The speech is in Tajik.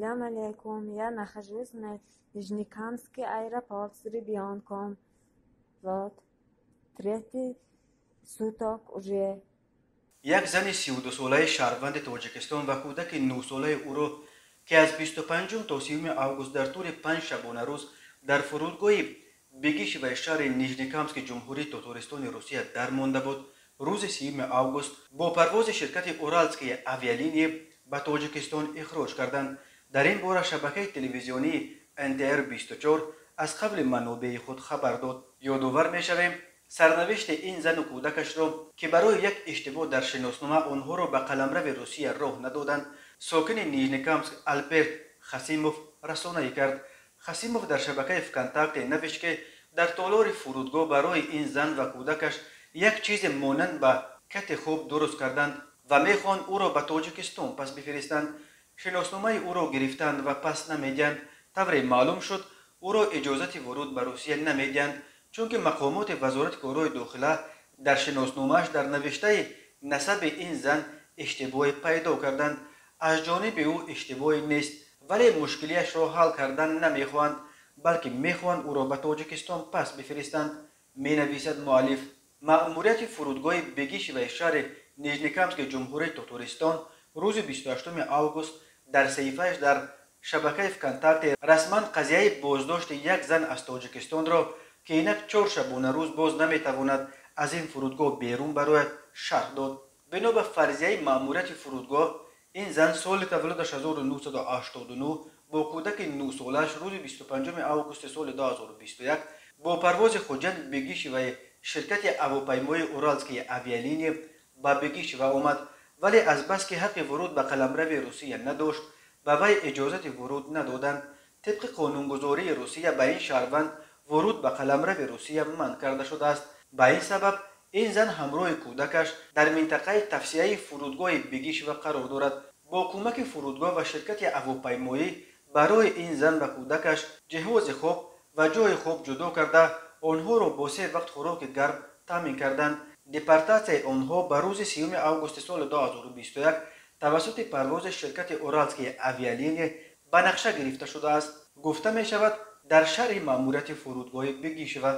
Салям алейкум. Я нахожусь на Нижнекамский аэропорт с ребенком. Вот. Третий суток уже. Як зани 32-солаи шаҳрванди Тоҷикистон ва кӯдаки 9-солаи ӯро, ки аз 25 то 30 август дар тӯли 5 шабонарӯз дар фурудгоҳи Бегишеваи шаҳри Нижнекамски Ҷумҳурии Тотористони Русия дармонда буд, рӯзи 30 август бо парвози ширкати Уральские авиалинии ба Тоҷикистон ихроҷ карданд. Дар ин бора шабакаи телевизионии НТР 24 аз қавли манобеи худ хабар дод. Ёдовар мешавем, сарнавишти ин зану кӯдакашро, ки барои як иштибоҳ дар шиноснома онҳоро ба қаламрави Русия роҳ надоданд, сокини Нижнекамск Алберт Хасимов расонаӣ кард. Хасимов дар шабакаи ВКонтакте навишт, ки дар толори фурудгоҳ барои ин зан ва кӯдакаш як чизе монанд ба кати хоб дуруст карданд ва мехоҳанд ӯро ба Тоҷикистон пас бифиристанд. Шиносномаи ӯро гирифтанд ва пас намедиҳанд. Тавре маълум шуд, ӯро иҷозати вуруд ба Русия намедиҳанд, чунки мақомоти Вазорати корҳои дохила дар шиносномааш дар навиштаи насаби ин зан иштибоҳе пайдо карданд. Аз ҷониби ӯ иштибоҳе нест, вале мушкилиашро ҳал кардан намехоҳанд, балки мехоҳанд ӯро ба Тоҷикистон пас бифиристанд, менависад муаллиф. Маъмурияти фурудгоҳи Бегишеваи шаҳри Нижнекамски Ҷумҳурии Тотористон рӯзи 28 август дар саҳифааш дар шабакаи ВКонтакте расман қазияи боздошти як зан аз Тоҷикистонро, ки инак 4 шабонарӯз боз наметавонад аз ин фурудгоҳ берун барояд, шарҳ дод. Бино ба фарзияи маъмурияти фурудгоҳ, ин зан соли таваллудаш 1989 бо кӯдаки 9-солааш рӯзи 25 августи соли 2021 бо парвози Хуҷанд Бегишеваи ширкати ҳавопаймоии Уральские авиалинии ба Бегишева омад, вале азбаски ҳаққи вуруд ба қаламрави Русия надошт, ба вай иҷозати вуруд надоданд. Тибқи қонунгузории Русия, ба ин шаҳрванд вуруд ба қаламрави Русия манъ карда шудааст. Ба ин сабаб ин зан ҳамроҳи кӯдакаш дар минтақаи тавсияи фурудгоҳи Бегишева қарор дорад. Бо кӯмаки фурудгоҳ ва ширкати ҳавопаймоӣ барои ин зан ва кӯдакаш ҷиҳози хоб ва ҷойи хоб ҷудо карда, онҳоро бо се вақт хӯроки гарм таъмин карданд. Депортатсияи онҳо ба рӯзи 30 августи соли 2021 тавассути парвози ширкати Уральские авиалинии ба нақша гирифта шудааст, гуфта мешавад дар шарҳи маъмурияти фурудгоҳи Бегишева.